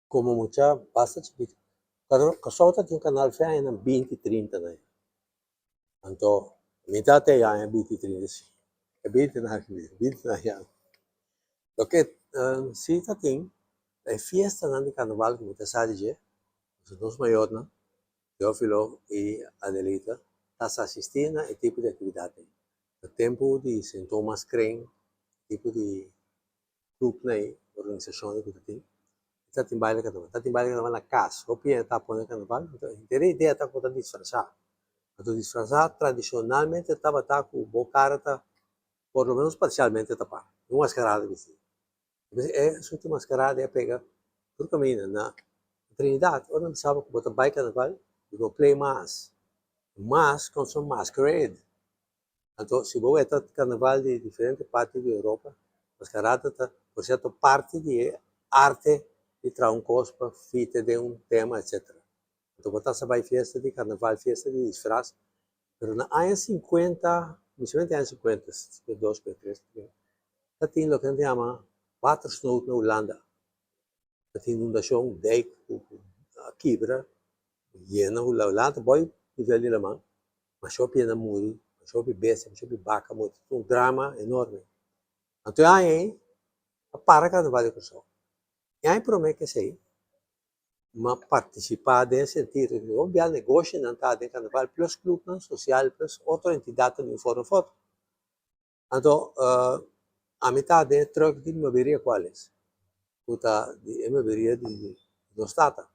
Komo mucha basta chikitu. Kòrsou ta tin un kanal fe añanan binti trinta na ya. Anto mi ta te aña binti trinta si. E binti na aki binti na ya. Loke si ta tin ta e fiestanan di karnaval ku mi ta sa di dje, pasobra nos mayornan, Teófilo i Adelita, ta sa asistí na e tipo di aktividatnan. Na tempu di Sint Thomas Kring, tipo di Clubnan ei, organisashonnan ku ta tin, e ta tin baile karnaval. Ta tin baile karnaval na kas. Hopi hende ta pone karnaval. Anto henter e idea ta ku bo ta disfrasá. Anto disfrasá tradishonalmente tabata ku bo kara ta por lo menos parsialmente tapá. Un maskarada bisti. Entonces e asuntu di maskarada a pega tur kaminda. Na Trinidad ora nan bisa bo ku bo ta bai karnaval, you go play mas. Mas kon son masquerade. Anto si bo weta karnaval di diferente parti di Europa, maskarada ta por sierto parti di e arte di traha un kos pa fite den un tema etcetera. Anto bo ta sa bai fiesta di karnaval, fiesta di disfras, pero na aña sinkuenta, mishamente aña sinkuenta, sinkuenta i dos, sinkuenta i tres, ta tin loke nan ta yama watersnood na Hulanda. Ta tin inundashon, dijk ku a kibra, yena Hulanda ta boi nivel di laman. Masha hopi hende a muri, masha hopi bestia, masha hopi baka a muri. Ta un drama enorme. Anto e aña ei a para karnaval di Kòrsou. E aña promé ku esei, mi a partisipá den e sentido di hopi bia negoshonan ta den karnaval plus klupnan sosial plus otro entidatnan di un forma òf otro. Anto ami ta den e truck di muebleria Cuales, ku ta di e muebleria di nos tata.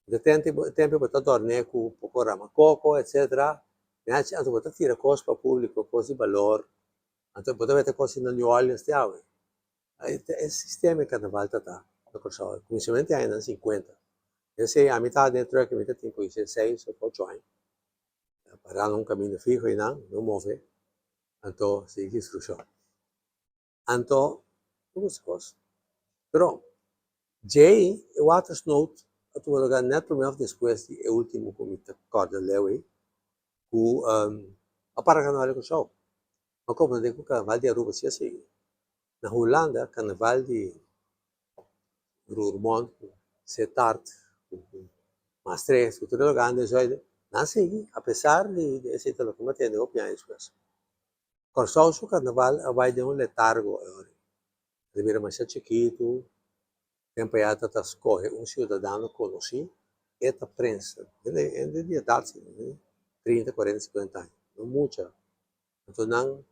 E tempu bo ta dormé ku poko rama koko etcetera, anto bo ta tira kos pa publiko, kos di balor, anto bo ta mete kos na New Orleans te awe. E sistema e karnaval ta ta na Kòrsou, kuminsamentu di añanan sinkuenta. Esei ami ta den e truck mi ta tin ku seis òf ocho aña. Pará na un kaminda fiho einan, no move, anto sigui instrukshon. Anto, tur esei kos. Pero, djei e watersnood a tuma lugá nèt promé òf despues di e último ku mi ta kòrda leu ei, ku a para karnaval di Kòrsou. Mi a komprendé ku karnaval di Aruba si a sigui. Na Hulanda, karnaval di Roermond, ku Sittard, ku Maastricht, ku tur e lugar den zuiden, nan sigui apesar di esei ta loke mi a tende hopi aña despues. Kòrsou su karnaval a bai den un letargo e ora ei. El a bira masha chikitu, tempu ei ata ta skohe un siudadano konosí, e ta prens, hende hende di edat si, 30, 40, 50 aña, no mucha. Anto nan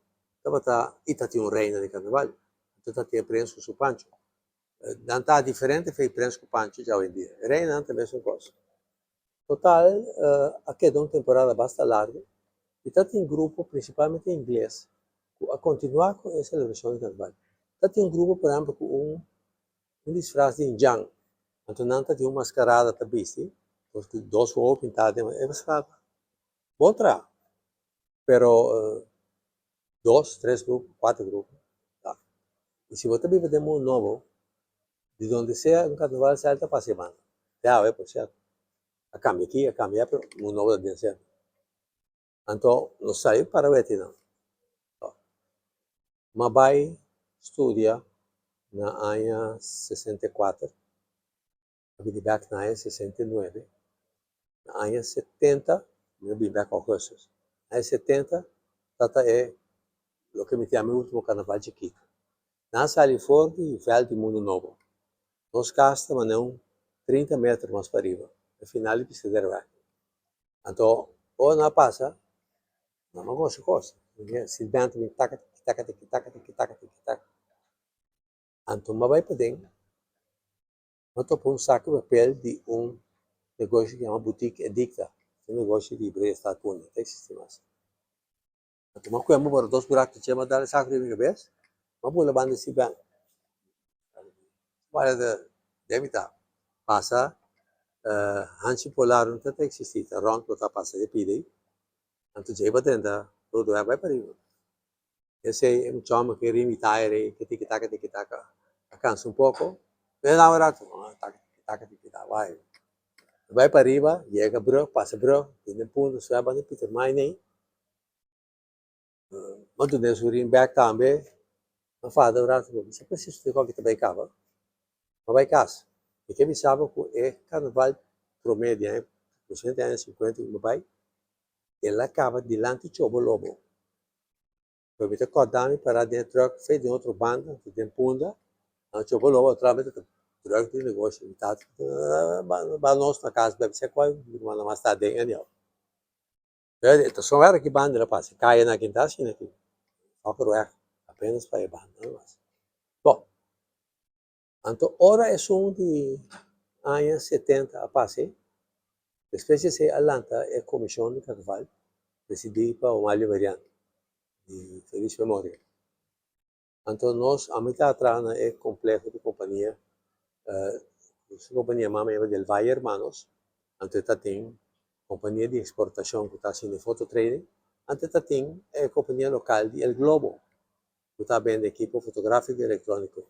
tabata i ta tin un reina di karnaval, anto ta tin e prens ku su pancho. Nan ta diferente for e prens ku pancho dja oyendia. E reinanan ta mesun kos. Total a keda un temporada basta largu i ta tin grupo, prinsipalmente ingles, ku a kontinuá ku e selebrashon di karnaval. Ta tin un grupo, por ehèmpel, ku un un disfras di indjan, anto nan ta tin un maskarada ta bisti, ku dos wowo pintá den e maskarada. Bon traha. Pero dos, tres grupo, cuatro grupo ta. Y si bo ta biba den mundo nobo, di donde sea un carnaval sali ta pasa e banda. Te awe por cierto. A cambia aki, a cambia allá, pero mundo nobo ta den semper. Anto nos sali para weti nan. M'a bay studia na aña 64. A bini bek na aña 69. Na aña 70, mi a bini bek augustus. Na aña 70 tata e loke mi ta yama e ultimo karnaval chikito. Nan a sali for di vèlt di Mundu Nobo. Nos kas ta manera un 30 meter mas pariba, na final di Piscaderweg. Anto ora nan a pasa, nan a gosa kos. Silbèntu bin taka tiki taka tiki taka tiki taka tiki taka. Anto mi a bai paden. No topa un saki papel di un negoshi ku yama Boutique Edicta, un negoshi di Breestad Punda, ta existi mas. A tuma kuempo por dos buraku di chema dal e saku riba mi kabes, mi a bula banda si ben. Waya ta den mi ta pasa hanchi polar no ta existi, ta rònt bo ta pasa e pida ei, anto djei bo drenta Roodeweg bai pariba. Esei e muchòmber ke rin mitaya rei ke tiki taka tiki taka a kansa un poko pero nan ora taka tiki taka tiki taka bai bai pariba yega brug pasa brug bin den punto suè banda Pietermaai nei bo dun'e su rin bèk tambe nan fada un rato mi sa presiso di koke ta bai kaba mi bai kas. Mi ke bisa bo ku e karnaval promé di aña doscientos aña sinkuenta ku mi bai, el a kaba dilanti Chobo Lobo. Pero mi ta kòrda mi pará den e trùk fe den otro banda, den Punda, nan Chobo Lobo atrás mi ta trùk di negoshi. Mi tata ba nos na kas bèbè sèkua mi ruman mas ta aden anyhow. E ta son era ki banda el a pasa, e kaya nan aki ta asina aki, Fokker weg, apenas pa e banda nomas. Bon, anto ora esun di aña 70 a pasa, despues di esei a lanta e komishon di karnaval presidí pa Omalio Merian, di felis memoria. Anto nos, ami ta traha na e kompleho di kompania, su kompania mama yama Del Valle Hermanos, anto e ta tin kompania di eksportashon ku ta hasiendo foto trading, anto e ta tin e kompania lokal di El Globo ku ta bende ekipo fotografiko i elektroniko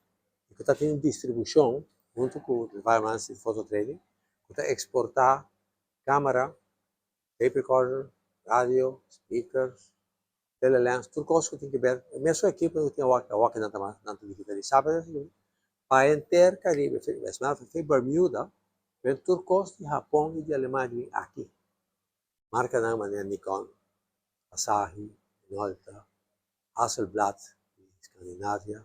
i ku ta tin distribushon huntu ku Del Valle Hermanos di foto trading ku ta eksportá kamera, tape recorder, radio, speakers, telelens, tur kos ku tin ke ber, e mesun ekipo ku tin awor, awor ke nan ta mas, nan ta digitalisá pero pa henter Karibe, es mas fe Bermuda, wen tur kos di Hapon i di Alemania bin aki. Markanan manera Nikon, Asahi, Minolta, Hasselblad di Skandinavia,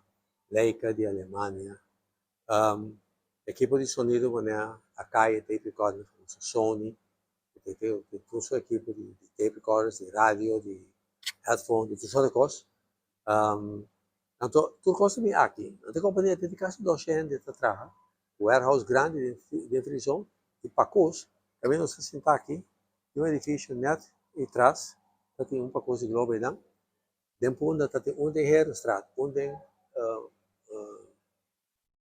Leica di Alemania, ekipo di sonido manera Akai e tape recorder famoso, Sony, tur su ekipo di tape recorders, di radio, di headphone, di tur sort di kos. Anto tur kos ta bin aki. Anto e kompania tin kasi dos hende ta traha, warehouse grandi den Frizon i pakus. Kaminda nos ta sinta aki tin un edifisio nèt ei tras ta tin un pakus di globo einan. Den Punda ta tin un den Herenstraat, un den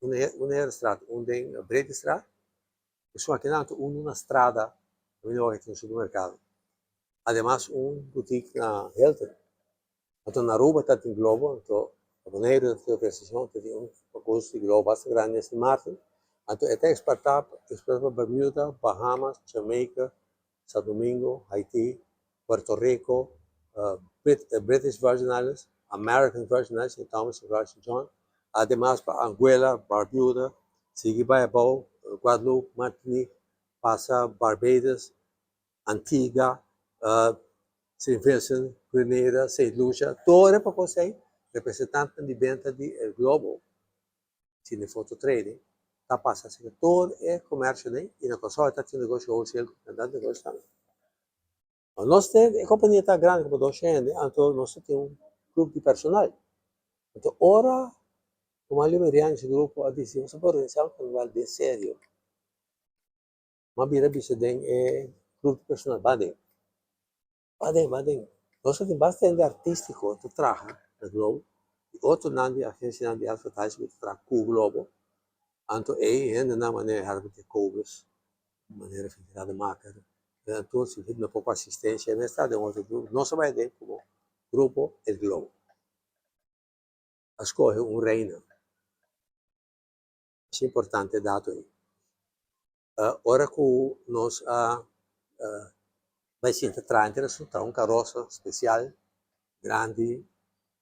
un den Herenstraat, un den Breedestraat. Esun akinan ta unu na Strada, kaminda wak tin un supermerkado. Ademas un boutique na Hilton. Anto na Aruba ta tin Globo, anto na Boneiru ta tin organisacion, ta tin un pakus di Globo basta grandi na Sint Maarten. Anto e ta exporta exporta pa Bermuda, Bahamas, Jamaica, Santo Domingo, Haiti, Puerto Rico, British Virgin Islands, American Virgin Islands, Saint Thomas i Virgin John, ademas pa Anguilla, Barbuda, sigui bai abou, Guadeloupe, Martinique, pasa Barbados, Antigua, Saint Vincent, Grenada, Saint Lucia, tur e pokos ei representantenan di benta di El Globo, Cinefoto Trading, ta pasa asina tur e komersionan ei i na Kòrsou e ta haci negoshi wholesale ku nan ta negoshi tambe. Nos tin e kompania ta grandi komo dos hende anto nos ta tin un grupo di personal. Anto ora ku Mario Meriano i su grupo a disi nos a por organisá un karnaval den serio. M'a bira bisa den e grupo di personal, ba den, ba den, ba den. Nos a tin basta hende artístiko ta traha na Globo i otronan di agensianan di advertising ku ta traha ku Globo. Anto ei hendenan manera Herbert Jacobus, manera Freddy Rademaker, nan tur si hende poko asistensia, nan esta den otro grupo. Nos a bai den komo grupo El Globo. A skohe un reina. Masha importante e dato ei. Ora ku nos a bai sinta traha henter a traha un karosa spesial grandi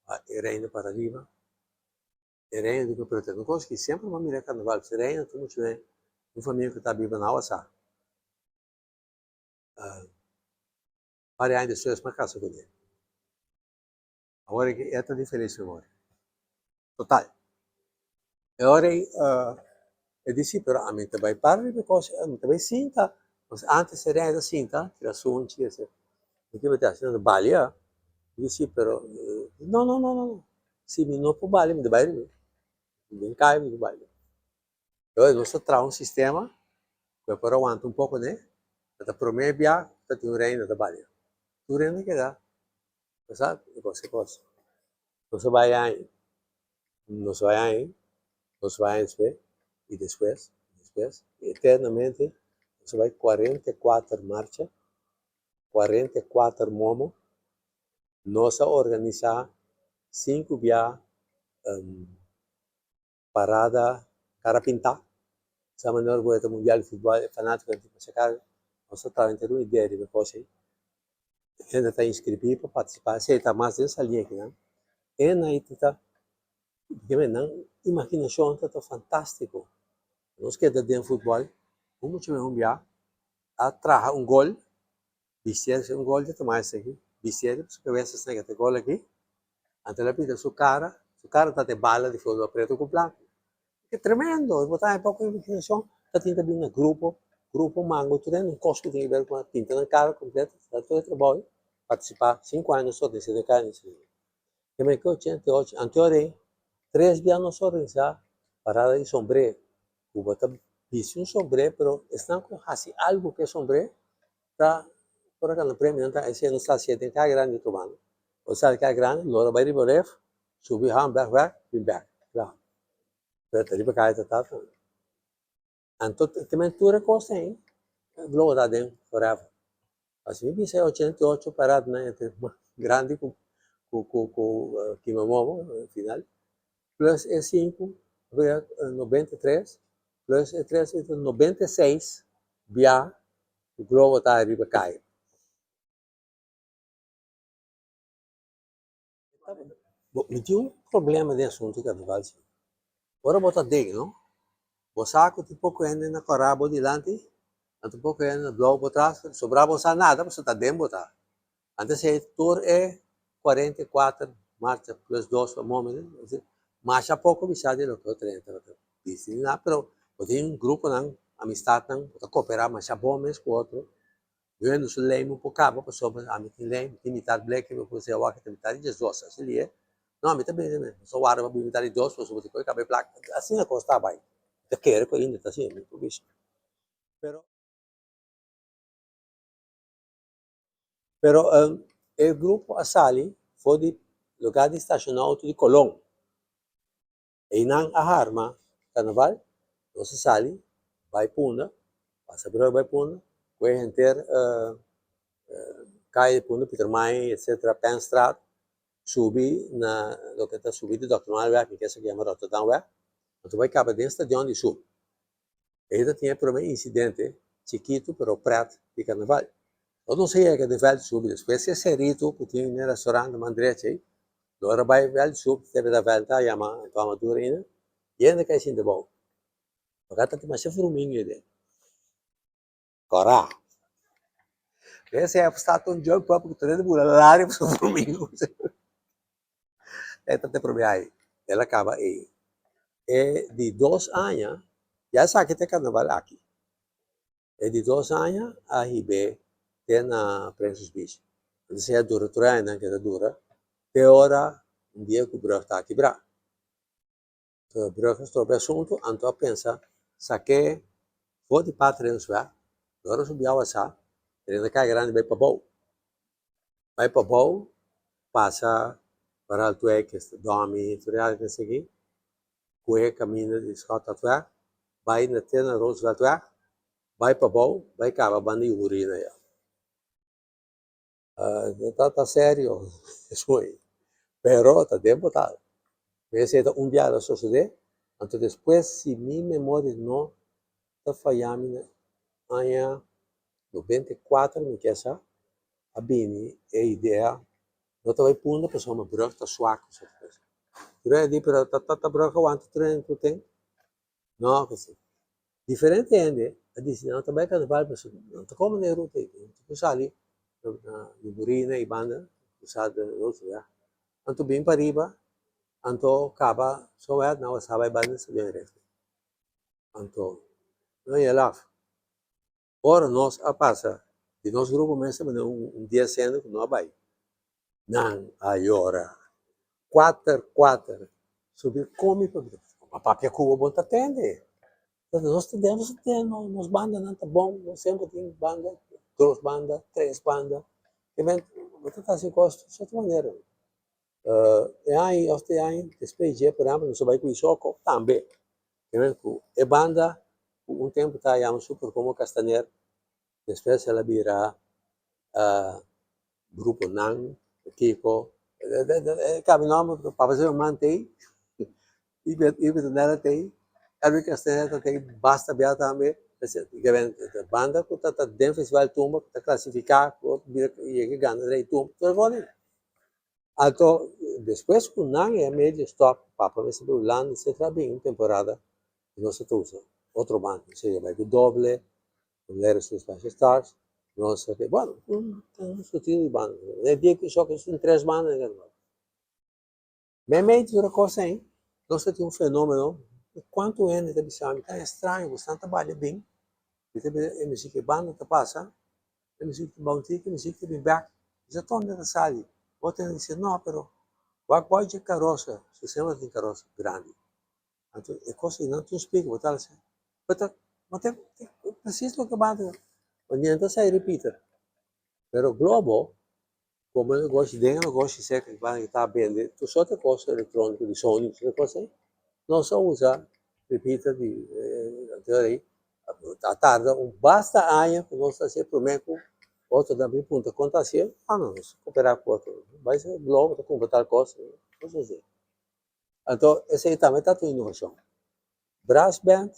pa e reina para riba. E reina di ku pero ta un kos ki semper bo a mira karnaval, si reina ta muchu ben un famia ku ta biba na Awasá. Varios aña despues mi a kasa kuné. Awor e ta di felis memoria. Total. E ora ei e di si, pero ami ta bai para riba e kos, ami ta bai sinta. Nos antes e reina ta sinta, tira sunchi, ese. Mi kiba ta hasi, balia. Mi di si, pero no, no, no, no, si mi no por balia, mi ta bai riba. Mi den kai, mi ta balia. E ora nos ta traha un sistema ku e por awanta un poko ne, ta prome bia ta tin un reina ta balia. Tur hende keda. Bo sa kos e kos. Nos a bai aña, nos bai aña, nos bai aña despues, i despues, i despues, i eternamente nos a bai 44 marcha, 44 momo, nos a organisá sinku bia parada kara pintá, sa manera ku e ta mundial di futbòl e fanátikonan tin pasa kara, nos ta traha henter un idea riba e kos ei, hende ta inskribí pa partisipá, esei ta mas den salí akinan, e nan ta nan imaginashon ta ta fantástiko. Nos keda den futbòl, un mucha mihó un bia a traha un gol, bistié un gol di tuma esaki, bistié riba su kabesa esaki ta e gol aki, anto el a pinta su kara, su kara tabata e bala di futbòl pretu ku blanku. Ke tremendo! Bo ta haña poko imaginashon, ta tin ta bin na grupo, grupo mango tur hende un kos ku tin ke ber ku pinta nan kara kompleto, ta tur e trabou partisipá sinku aña nos organisá den kaya E mei ku 88, anteorei, tres bia nos organisá parada di sombré, ku bo ta bisti un sombré, pero esnan ku hasi algu ku e sombré ta por a gana premio. Nan ta esei nos ta hasié den kaya grandi otro banda. Bo sali kaya grandi, lora bai riba ref, subi Hamberg wèg, bin bèk, kla. Pero ta riba kaya ta ta tambe. Anto te men tur e kos ei lo ta den forever. Asi mi bisa e 88 paradanan entre mas grandi ku ku ku ku Kimamomo final plus e sinku 93 plus e tres e ta 96 bia ku globo ta riba kai. Bo mi tin un problema den asuntu di karnaval si. Ora bo ta den no, bo sa ku tin poko hende na kòrá bo dilanti, anto poko hende na blou bo tras, sobrá bo sa nada pasobra ta den bo ta. Antes ei tur e 44 marcha plus dos pa momen masha poko bisa di loke otro hende tabata bisti ni nada, pero bo tin gruponan, amistatnan, bo ta koperá masha bon mes ku otro. Yo su lei mi por kaba pasobra ami tin lei, mi tin mitar bleki, mi por siña wak ta mitar di diesdos, asi li e. No, ami ta bini mi so warda pa bini mitar di dos pasobra si por kaba e plaka. Asina kos ta bai. Mi ta kere ku ainda ta asina, mi por bisa. Pero, pero e grupo a sali for di lugar di stashoná outo di Colon. Einan a harma karnaval, nos a sali bai Punda, pasa brug bai Punda, koe henter kaya di Punda, Pietermaai etcetera, Penstraat, subi na loke ta subi di Dòkter Noelweg, mi kesa ku yama Rotterdamweg, anto bai kaba den stadion di Sub. Ei ta tin e prome insidente chikitu pero pret di karnaval. Ora nos a yega den vèlt subi despues e serito ku tin den restaurant na man drecha ei, lo ora bai vèlt sub te beta vèlt ta yama Antoine Maduro ainda, yende kai sinta abou. Pasobra ta tin masha fruminga ei den. Kòrá. Esei a start un jump up ku ta den bula laria pa su fruminga. E ta te prome ai. El a kaba ei. E di dos aña, ya esaki ta e karnaval aki. E di dos aña a hib'é te na Princes Beach. Entonces a dura tur añanan ke ta dura te ora un dia ku brug ta kibrá. Brug a stroba e asuntu anto a pensa sak'é for di parti den su wèg, ora su biawa sa rena kai grandi bai pabou. Bai pabou pasa Baraltweg, Domi, tur e área esaki. Ku e kaminda di Schotlandweg bai na te na Rooseveltweg, bai pabou, bai kaba banda di Hurina ya. Ta ta serio esun ei, pero ta den bo ta. Esei ta un biaha a sosodé, anto despues si mi memoria no ta faya mi na aña 94 mi ke sa a bini e idea no ta bai punda pasobra brug ta swak. Tur hende di pero ta ta brug a wanta tur hende tur ten. No ku si. Diferente hende a disi nan ta bai karnaval pasobra nan ta kome na e ruta ei. Nan ta ku sali na Yuburina i banda ku sa den otro ya. Anto bin pariba anto kaba sowet nan a sa bai banda Stadion Erecto. Anto nan yela af. Ora nos a pasa di nos grupo mes tabata un dia sende ku no a bai. Nan a yora kuater kuater subi komi pa pa papia ku bo bo ta tende. Nos ta den nos ta den nos bandanan ta bon nos semper tin banda dos banda tres banda bo ta hasi kos di sierto manera. E aña of te aña despues dje por ehempel nos a bai ku Isoko tambe ku e banda ku un tempu ta yama Super Como Castaner despues el a bira Grupo Nan Kiko e cambia nomber Papa Zimmerman ta ei Ibe Tonella ta ei Edwin Castaner ta ei basta bia tambe banda ku ta den festival tumba ku ta clasifica ku a yega gana rey tumba tur e kos ei. Anto despues ku nan e a medio stop, papa mester bai Hulanda etcetera, a bin un temporada ku nos a ta usa. Otro banda, nos a bai ku Doble, ku Larry Su Special Stars, nos a bueno, un surtido di banda. E dia ku shòk nos tin tres banda den karnaval. Meimei di tur e kos ei, nos ta tin un fenómeno ku kuantu hende ta bisa mi, ta estraño ku esnan ta balia bin, mi ta mira e muzik e banda ta pasa, e muzik ta bou tiki, e muzik ta bin bèk, mi sa tonde ta sali, otro hende ta bisa no, pero wak bòi dje karosa, su semper ta tin karosa grandi. Anto e kos ei nan tin splika bo tal asina, bo ta bo ta presis loke banda ta, nan ta sai repeater, pero globo Como e negoshi den e negoshi cerca di banda ta bende tur sorto di cos electronico di Sony tur e cos ey nos a usa repeater di anterior ey a tarda un basta aña cu nos ta hacié prome cu otro ta bin puntra con ta hacié ah no nos ta coopera cu otro bay globo ta cumpra tal cos cos asi anto esey tambe ta un innovacion brass band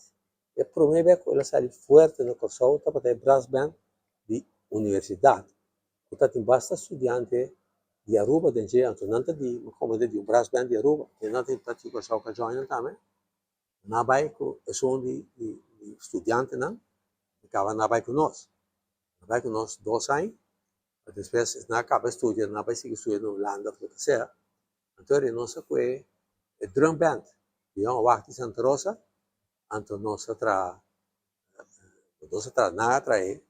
e prome bes cu el a sali fuerte na Corsou tabata e brass band di universidad ku ta tin basta studiante di Aruba den dje, anto nan ta di mi komende di un brass band di Aruba, e nan ta tin Kòrsou ka join nan tambe, nan a bai ku esun di di studiantenan, i kaba nan a bai ku nos, nan a bai ku nos dos aña, despues nan a kaba studia nan a bai sigui studia na Hulanda òf loke sea, anto eri nos a kue e drum band di Jong Awak di Santa Rosa, anto nos a traha Nos a traha nan a trae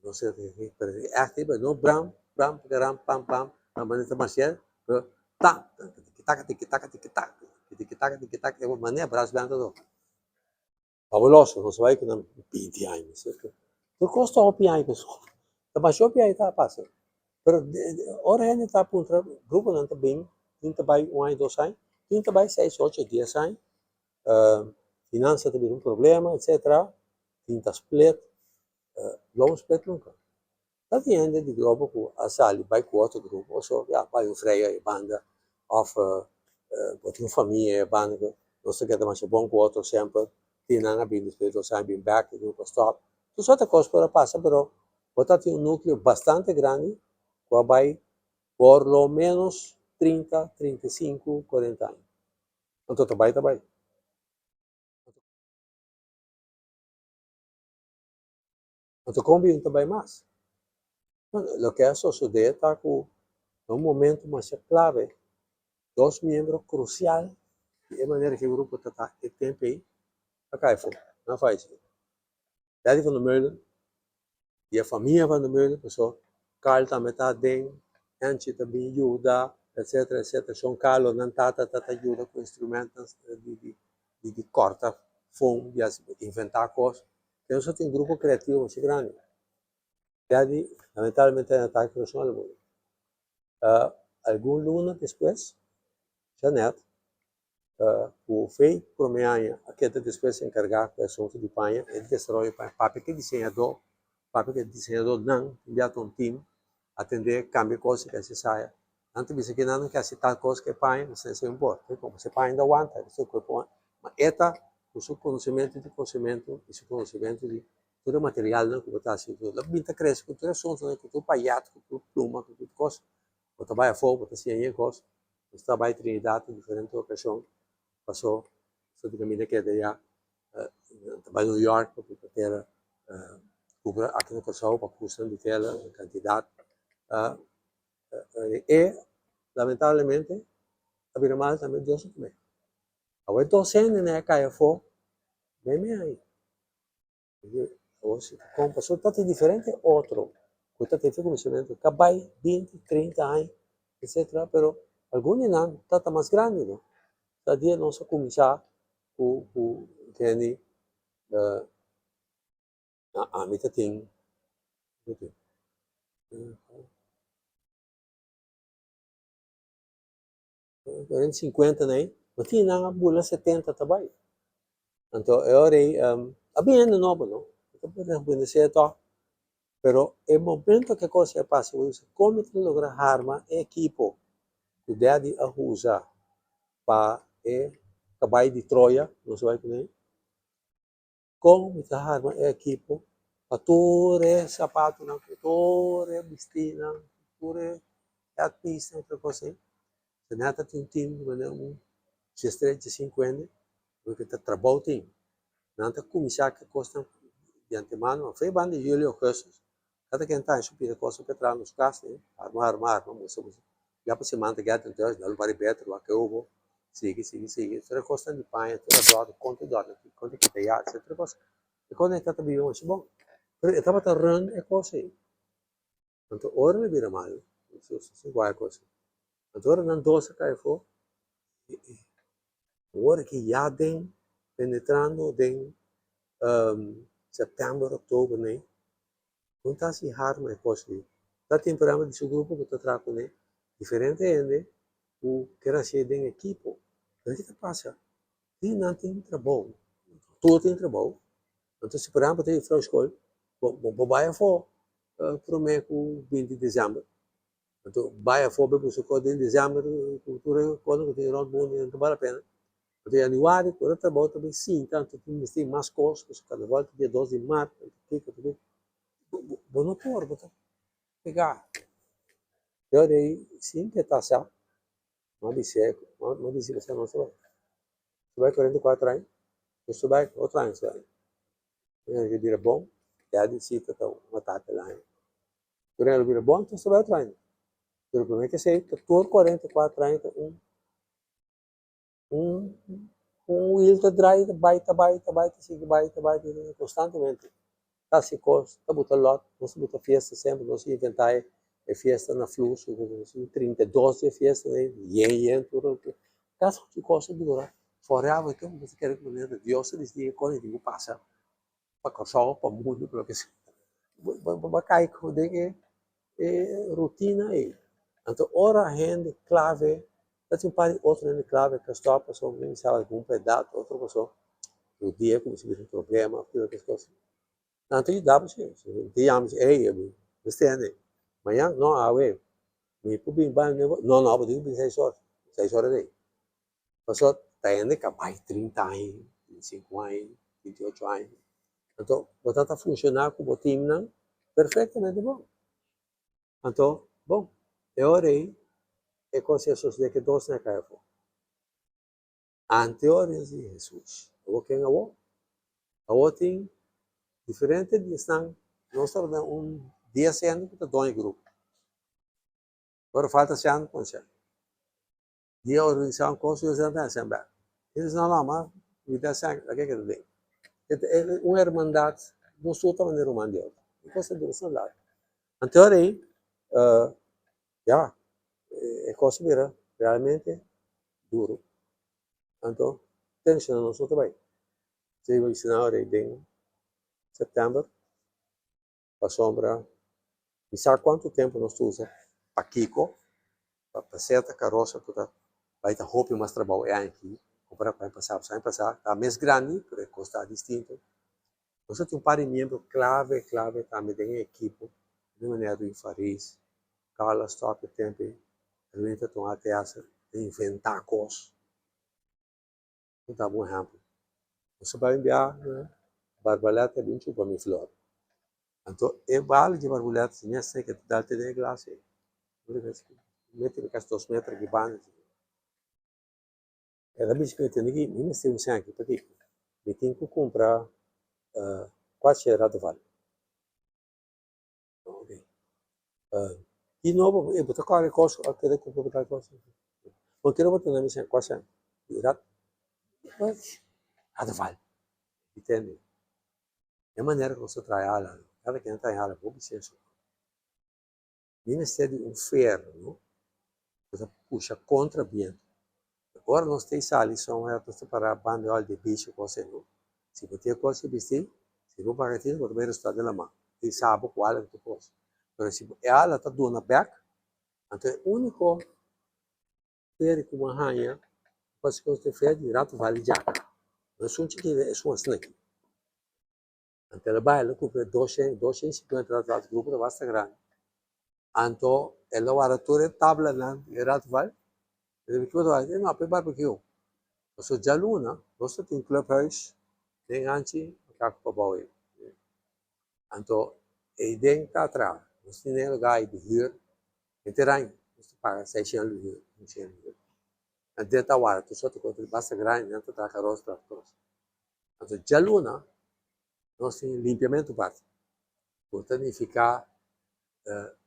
nos a pero echt riba no bram bram ram pam pam na manera ta marshal pero ta tiki taka tiki taka tiki taka tiki taka tiki taka e manera brass band ta toka fabuloso nos a bai ku nan binti aña mi si tur kos ta hopi aña pasobra ta masha hopi aña ta pasa pero ora hende ta puntra gruponan ta bin tin ta bai un aña dos aña tin ta bai seis ocho dies aña Finansa ta bira un problema etcetera, tin ta split, Globo split nunca. Ta tin hende di Globo cu a sali bay cu otro grupo oso ya bay un freya e banda of bo tin un famia e banda cu nos ta keda masha bon cu otro semper, tin nan a bin despues dos aña bin bek e grupo a stop. Tur sorto cos por a pasa pero bo ta tin un nucleo bastante grandi cu a bay por lo menos 30, 35, 40 aña. Anto ta bai ta bai. Anto kon bin ta bai mas? Loke a sosodé ta ku na un momento masha klave dos miembro krusial di e manera ku e grupo ta ta e tempu ei a kai afó, nan a falesé. Daddy van der Meulen di e famia van der Meulen paso Carl tambe ta aden, Angie ta bin yuda etcetera etcetera Shon Carlo nan tata ta ta yuda ku instrumentonan di di di di kòrta fon di hasi inventá kos nos a tin un grupo kreativo masha grandi Daddy lamentablemente a atake kurason a muri algun luna despues Jeanette Ku Fey promé aña a keda despues enkargá ku e asuntu di paña e desaroyo paña. Papia ku e diseñadó, papia ku e diseñadónan tin bia ta un tim atendé kambia kos si ke hasi esaya. Nan ta bisa ke nan no ke hasi tal kos ku e paña, mester hasi un por. Komo si e paña no ta wanta, mester ku e pon. Ma e ta ku su konosementu di kosementu i su konosementu di tur e materialnan ku bo ta hasi. Lo bin ta krese ku tur e asuntunan, ku tur payat, ku tur pluma, ku tur kos. Bo ta bai afó, bo ta siña e kos. Nos ta bai Trinidad den diferente ocasion, paso so di caminda keda ya ta bai New York pa cumpra tela, cumpra aki na Corsou pa custa di tela en cantidad. E lamentablemente a bira mal tambe Dios a come. Awe dos hende a cay afo, meme ahi. Kon pasobra ta tin diferente otro ku ta tin kuminsamentu ta bai binti, trinta aña etsetera pero algun di nan ta ta mas grandi no. Ta dia nos a kuminsá ku ku Kenny ami ta tin. Cuarenta cincuenta na ei, ma tin nan a bula 70 ta bai. Anto e ora ei a bin hende nobo no, ta por rejuvenesé tòg, pero e momento ku e kos ei a pasa bo bisa kon mi ta logra harma e ekipo ku Daddy a usa pa e kabai di Troya, nos a bai kuné. Kon mi ta harma e ekipo pa tur e sapatunan, tur e bistinan, tur e headpiecenan, tur e kos ei. Ta nèt ta tin un team di manera un diestres, diesinku hende, ku ta trabou tin. Nan ta kuminsá ku e kosnan di antemano, afei banda di julio, augustus, kada ken ta haña su pida kosnan pa e traha na su kas, arma, arma, arma, mustra, mustra. Ya pa siman ta gèt entonces, nan lo bari beter, wak e obo, sigui, sigui, sigui. Tur e kosnan di paña, tur a dòrna, kon ta dòrna aki, kon ta kita ya, etcetera kos. E kos ei ta biba masha bon. Pero e tabata run e kos ei. Anto ora el a bira malu, sin guaya kos ei. Anto ora nan dos a kai afó, ora ki ya den penetrando den sèptèmber, òktober nei, kon ta hasi harma e kos ei? Ta tin por ehèmpel di su grupo ku ta traha kuné diferente hende ku ker hasié den ekipo. Pero ke ta pasa? Tin nan tin trabou, tur tin trabou, anto si por ehèmpel ta yufrou skol, bo bo bai afó promé ku 20 desèmber. Anto bai afó bai buska kos den desèmber ku tur e kosnan ku tin rònt mundu no ta bal la pena. Anto yanüari ku ora trabou ta bai sinta anto tin mester mas kos pasobra karnaval ta dia 2 di mart anto kiko ta bai bo no por bo ta pegá. Yo dei sin ke ta sa m'a bis'é m'a disi ku nos ta bai. Nos ta bai 44 aña nos ta bai otro aña nos ta bai. Manera ke bira bon ya di sita ta un atake laña. Tur el bira bon entonces ta bai otro aña. Pero prome ke esei ta tur 44 aña ta un un un wiel ta drai ta bai ta bai ta bai ta sigui bai ta bai konstantemente. Ta hasi kos ta buta lòt nos ta buta fiesta semper nos a inventá e fiesta na flus 32 di e fiesta yen yen tur Kas ku kos a dura forever ke bo ta kere ku manera Dios a disidi e kos tin ku pasa pa Kòrsou, pa mundu, pa loke sea. Bo bo kai ku den e e rutina ei. Anto ora hende klave ta tin un par di otro hende klave ku a stòp pasobra mi sa algun pa edat otro pasobra ku dia kuminsá bira un problema òf kiko kos. Nan ta yuda bo si, ta yama si, ey, mester hende, mañan? No, awe. Mi por bin bai un no, no, bo tin ku bin seis ora, seis ora dei. Pasobra ta hende ka bai 30 aña, 25 aña, 28 aña. Anto bo ta ta funshoná ku bo timnan perfektamente bon. Anto, bon, e ora ei e kos ei a sosodé ku e dosnan a kai afó. Anteorios di Hesus. Awor ken awor? Awor tin diferente di esnan, nos tabata den un dies hende ku ta doño grupo. Ora falta sèn pon sèn. Dia organisá un kos, yo sèn ta sèn bèk. E dice, no, no, ma mi ta sèn, la ke ke ta den. Un hermandad, nos tur tabata den ruman di otro. E kos ta dura asina largu. Anteor ei, ya, e kos a bira realmente duru. Anto, tenshonnan nos no ta bai. Esei bo bisa nan ora ei den sèptèmber, pasobra mi sa kuantu tempu nos ta usa pa kiko, pa seta karosa ku ta bai ta hopi mas trabou e aña aki kompará ku aña pasá. Pasobra aña pasá ta mes grandi, pero e kos ta distinto. Nos ta tin un par di miembro klave, klave tambe den e ekipo, di manera Ruy Faris, Carla Stop e tempu ei, Erwin ta tuma ATS ta inventá kos. Mi ta daba un ehèmpel. Nos a bai un bia na Barbalèt a bin chupa mi flor. Anto e bala di Barbalèt si mi a seka ta dal te den e glas ei. Mete kasi 2 meter aki banda. El a bisa ku mi tende ki mi mester un sènki pakiko mi tin ku kumpra kuater Ratoval. Di nobo e bo ta kòrda e kos a keda kumpra ku tal kos? Bo kere bo tende mi sèn kua sèn? Ratoval. Mi tende. E manera ku nos ta traha ala kada ken ta traha ala hopi senso. Mi mester di un ferro ku ta pusha kontra bientu. Ora nos ta sali somewhere nos ta para banda di ol di beach o kos asina. Si bo tin e kos ki bisti, si bo paga tinu bo ta bai restá den laman. Tin sabo ku ala ku tur kos. Pero si e ala ta duna bèk, anto e úniko feri ku bo a haña pa hasi kos den feri di rato vali djaka. No esun chikitu, esun asina aki. Anto el a bai, el a kumpra 200, 250 ratval, e grupo ta basta grandi. Anto el a wara tur e tablanan di e ratval, el a bisa, kiko ta wak? No, pa e barbecue. Pasobra djaluna nos ta tin clubhuis den hanchi makaku pabou ei. Anto eiden ta atrás, nos tin e lugar ei di huur, henter aña nos ta paga 600 di huur, 500 di huur. Anto den ta wara tur sorto di kos, basta grandi, nan ta traha karos, traha kos. Anto djaluna nos tin limpiamentu parti, ku ta nifiká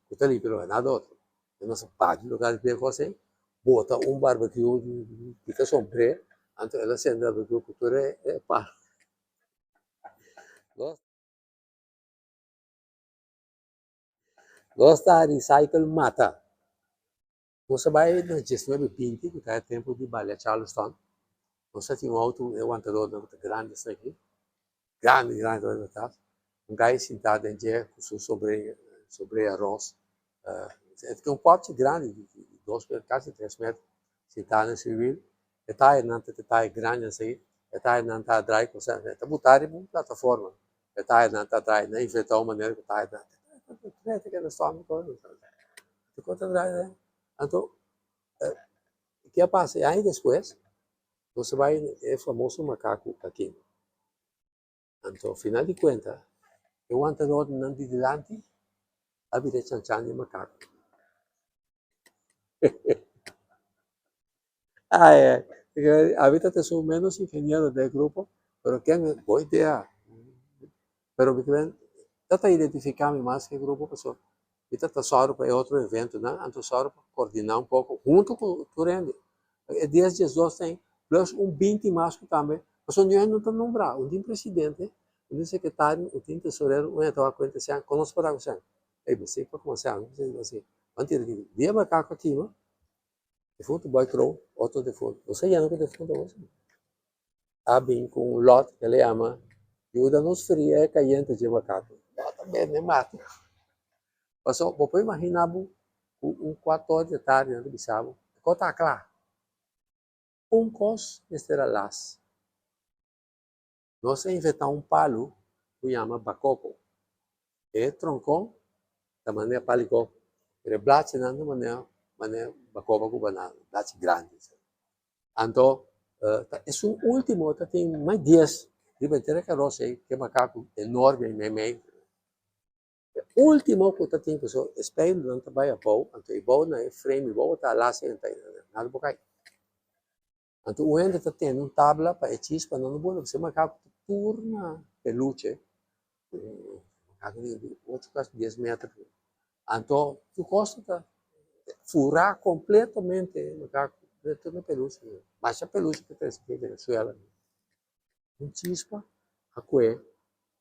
ku ta limpia lugar, nada otro. Nos a bati lugar di pia kos ei, bota un barbecue kita sombré, anto el a sende barbecue ku tur e palu. Nos ta recycle mata. Nos a bai na diesnuebe binti ku ta e tempu di balia Charleston. Nos a tin un outo, e wantadornan ku ta grandi asina aki, grandi grandi tabata atras. Un gai sintá den dje ku su sombre sombré ros. E tin un pòpchi grandi di dos meter kasi tres meter sintá na su wil. E tayanan ta e taya grandi asina, e tayanan ta drai ku e ta butá riba un plataforma. E tayanan ta drai, nan inventá un manera ku tayanan ta keda stòp. Anto, ke a pasa? E aña despues, nos a bai e famoso makaku aki. Anto, final di kuenta, e wantadornan di dilanti a bira chanchan di makaku. Ai, ai, abi ta esun menos ingeniero den e grupo, pero ken bo idea. Pero mi ta ta ta identifica mi mas cu e grupo pasobra mi ta ta sòru pa e otro eventonan, anto sòru pa coordina un poco hunto cu tur hende. E dies diesdos ta ei, plus un binti mas cu tambe, pasobra niun hende no ta nombra, un tin presidente, un tin secretario, un tin tesorero, un hende ta wak cuenta esei, con nos por haci esei? Ey, bo si pa cuminsa, bo tira di dia macaco a kima, Defuntu boy crow, otro defuntu. Bo sa yendo ku defuntu awor si? A bin ku un lot ke le yama yuda nos fria e kayente dje makaku. Bo ta bende mata. Paso bo por imagina bo ku un kuator di tardi nan ta bisa bo e kos ta kla. Un kos mester a las. Nos a inventá un palu ku yama bakoko. E tronkon ta manera pal'i koko, pero e blachinan ta manera manera bakoba ku banana, blachi grandi asina. Anto ta esun ultimo ta tin mas dies riba henter e karos ei ku e makaku enorme ei meimei. E ultimo ku ta tin pasobra e speilunan ta bai abou, anto e bou na e frame e bou ta alas ei ta nada por kai. Anto un hende ta tene un tabla pa e chispa nan no bula pasobra e makaku ta tur na peluche, makaku di ocho kasi dies meter. Anto tur kos ta furá kompletamente e makaku tur na peluche. Masha peluche ta trese den Venezuela. Un chispa a kue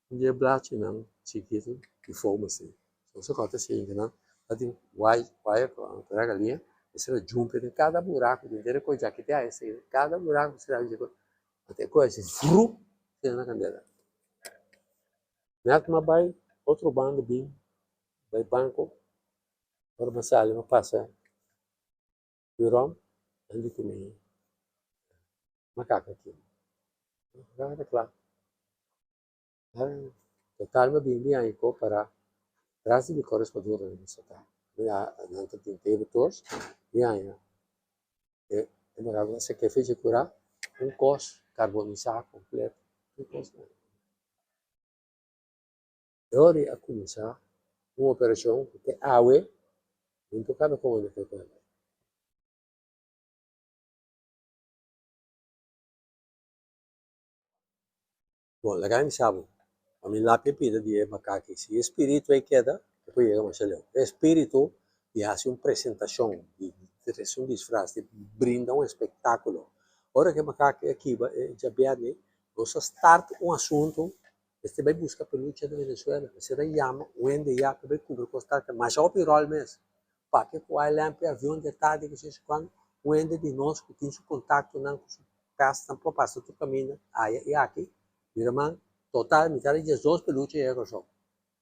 un di e blachinan chikitu di foam asina. So su kòrta sinti nan ta tin wai waya ku a galiña mester a jump den kada buraku den dere kos djaki te aya esei kada buraku mester a jump ante e kos asi vrup sina na kandela. Nèt mi a bai otro banda bin bai banko ora mi a sali mi a pasa Huron nan di ku mi makaka aki. Makaka ta kla. Total mi a bin mi haña ku para tras di mi korespondencia nan ta ta. Mi a nan ta tin table tours mi haña e e makaka a seke fecha kura un kos karbonisa kompleto tur kos. E ora a kuminsá un operashon ku te awe mi no por kaba kon unda ku e bai. Bon, laga mi sa bo, pa mi lapia pida di e makaki, si e spiritu ei keda, e por yega masha leu. E spiritu di hasi un presentashon, di trese un disfras, di brinda un espektákulo. Ora ku e makaki a kiba e djabièrnè, nos a start un asuntu, mester bai buska peluche na Venezuela, mester a yama un hende ya pa bai kubri kos tal, masha hopi ròl mes. Papia ku ILM p'e avion di tardi ku si kuando un hende di nos ku tin su kontaktonan ku su kasnan por pasa tur kaminda aya i aki mira man total mi ta di diesdos peluche yega Kòrsou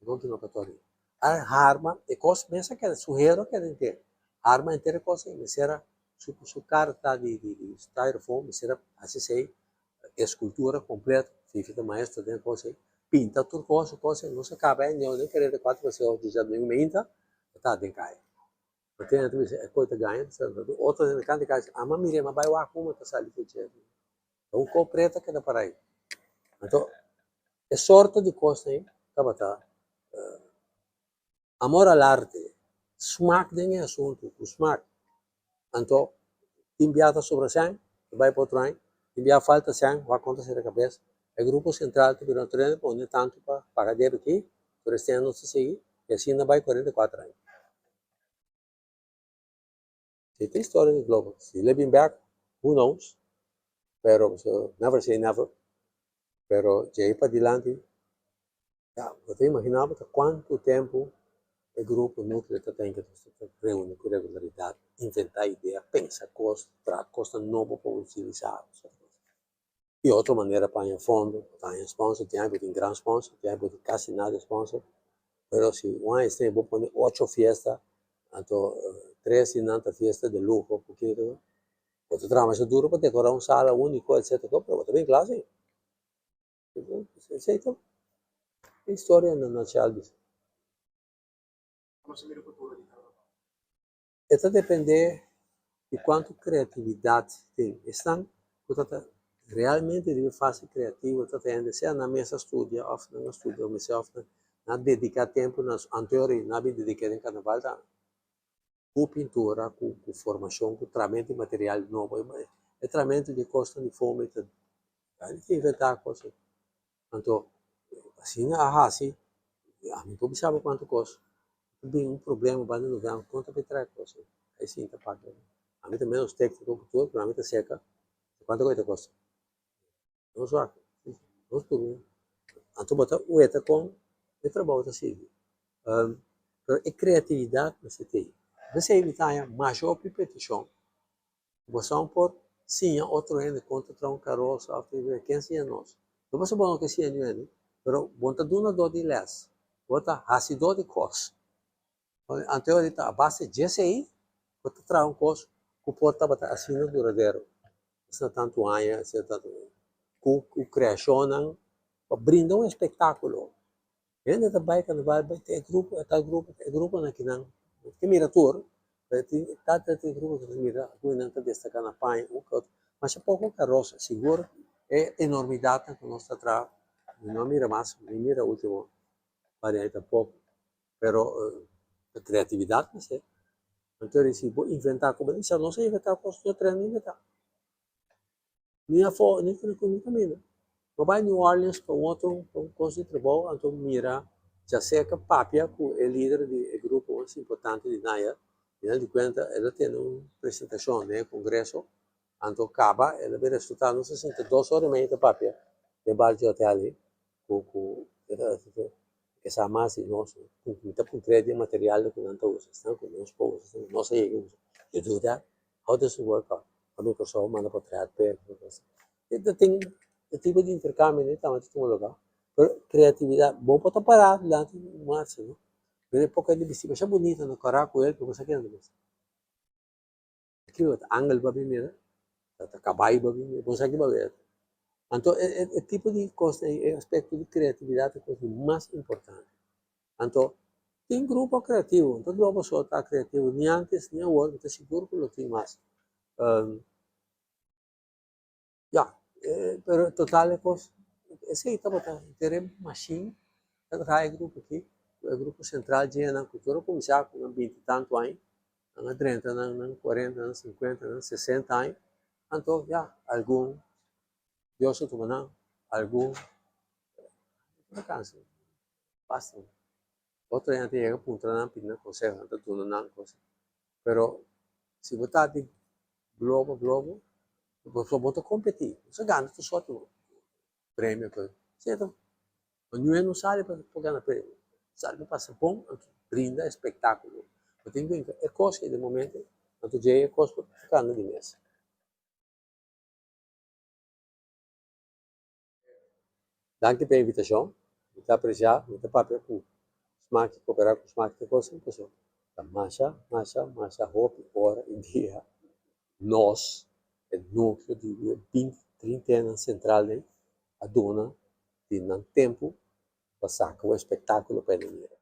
no tin lokatorio a harma e kos mes a keda su hero a keda henter harma henter e kos ei mester a su su karta di di di styrofoam mester a hasi esei eskultura kompleto fifi ta maestro den e kos ei pinta tur kos su kos ei nos a kaba e ño den kareda kuater paseo djadumingu meinta ta ta den kaya. Ma tin hende ta bisa e koi ta gaña ta sali pero otro hende kanta kaya bisa ama mira ma bai wak kuma ta sali for dje. Ta un koi preto a keda para ei. Anto e sorto di kosnan ei tabata amor al arte, smak den e asuntu ku smak. Anto tin bia ta sobra sèn ta bai pa otro aña, tin bia falta sèn wak konta sera kabes. E grupo sentral ta bira tur hende pone tantu pa paga debe aki, tur esnan nos ta sigui i asina bai 44 aña. Si ta historia di Globo. Si lo bin bek, who knows, pero never say never, pero djei padilanti ya, bo ta imagina bo ta cuanto tempo e grupo nucleo ta ten ke ta reuni cu regularidad, inventa idea, pensa cos, traha cosnan nobo pa utilisa. Y otro manera pa haña fondo, bo ta haña sponsor, tin aña bo tin gran sponsor, tin aña bo tin casi nada di sponsor, pero si un aña esei bo pone ocho fiesta, anto tres di nan ta fiesta de luho, cu kico, bo ta traha masha duro pa decora un sala unico, etcetera, pero bo ta bin cla si. Esei ta e historia na nutshell bisa. E ta dependé di kuantu kreatividat tin. Esnan ku ta ta realmente riba e fase kreativo ta ta hende sea nan mes a studia òf nan a studia òf mester òf nan a dediká tempu na anterior i nan a bin dediká den karnaval tambe. Ku pintura, ku ku formashon, ku tramentu di material nobo. E tramentu di kosnan di fomi ta inventá kos. Anto asina a hasi, ami por bisa bo kuantu kos, ta bin un problema banda di novembro kon ta bin trae kos ei, ei sinta papia. Ami ta menos tekniko ku tur, pero ami ta seka kuantu ku ei ta kosta. Nos wak, nos tur anto bo ta weta kon e trabou ta sigui. Pero e kreatividat mester tin. P'esei mi ta haña masha hopi petishon. Boso por siña otro hende kon ta traha un karos òf ken siña nos? No pasobra bo no ke siña niun hende, pero bo no ta dunadó di lès, bo ta hasidó di kos. Anto ahorita a base djesei bo ta traha un kos ku por tabata asina duradero, asina tantu aña, asina tantu ku kreashonnan pa brinda un espektákulo. Hende ta bai karnaval bai ta e grupo e tal grupo e gruponan kinan bo ta mira tur pero tin tal tal tal grupo ku ta mira algun nan ta destaká na paña un ku otro masha poko karos sigur e enormidatnan ku nos ta traha mi no a mira mas mi mira ultimo paria ei tampoko pero e kreatividat mester anto si bo inventá ku bo nos a inventá kos no tren a inventá. Ni afó, ni ku ni kaminda. Bo bai New Orleans pa un otro pa un kos di trabou, anto mira djaserka papia ku e lider di e grupo mas importante di Naya, i nan di kuenta el a tene un presentashon den e kongreso, anto kaba el a bin resultá nos a sinta dos ora i media ta papia den bar di hotel ei ku ku ke sa mas di nos, mi ta puntr'é di e material ku nan ta usa, esnan ku nos por usa, esnan ku nos a yega usa, you do that? How does it work out? Pa mi Kòrsou manda potret p'e e ta tin e tipo di interkambio ei tambe ta tuma lugá pero kreatividat bo por ta pará dilanti di un marcha no pero e poco hende bisti masha bunita no kòrá ku el pero bo sa kende ta bisa kiko ta angel bo a bin mira ta kabai bo a bin mira bo sa ki bo a weta anto e tipo di kos ei e aspekto di kreatividat ta e kos di mas importante. Anto, tin grupo kreativo, no ta Globo so ta kreativo, ni antes ni awor, mi ta sigur ku lo tin mas. Ya, pero total e kos, esei tabata henter e mashin ta traha e grupo aki, e grupo sentral dje nan ku tur a kuminsá ku nan binti tantu aña, nan a drenta nan nan kuarenta, nan sinkuenta, nan sesenta aña, anto ya, algun Dios a tuma nan, algun ta kansa. Basta. Otro hende ta yega puntra nan pidi nan conseho, nan ta duna nan conseho. Pero si bo ta di globo globo, bo bo ta competi, bo sa gana tur sorto premio ku sierto. Ma niun hende no sali pa pa gana premio, sali pa pasa bon anto brinda espectaculo. Bo tin ku e kos ei den momento anto djei e kos por gana di mes. Danki pa e invitashon. Mi ta apresiá, mi ta papia ku smak i koperá ku smak te kos pasobra ta masha, masha, masha hopi ora i dia nos, e nukleo di e binti, trinta hendenan sentral ei a duna di nan tempu pa saka un espektákulo pa hende mira.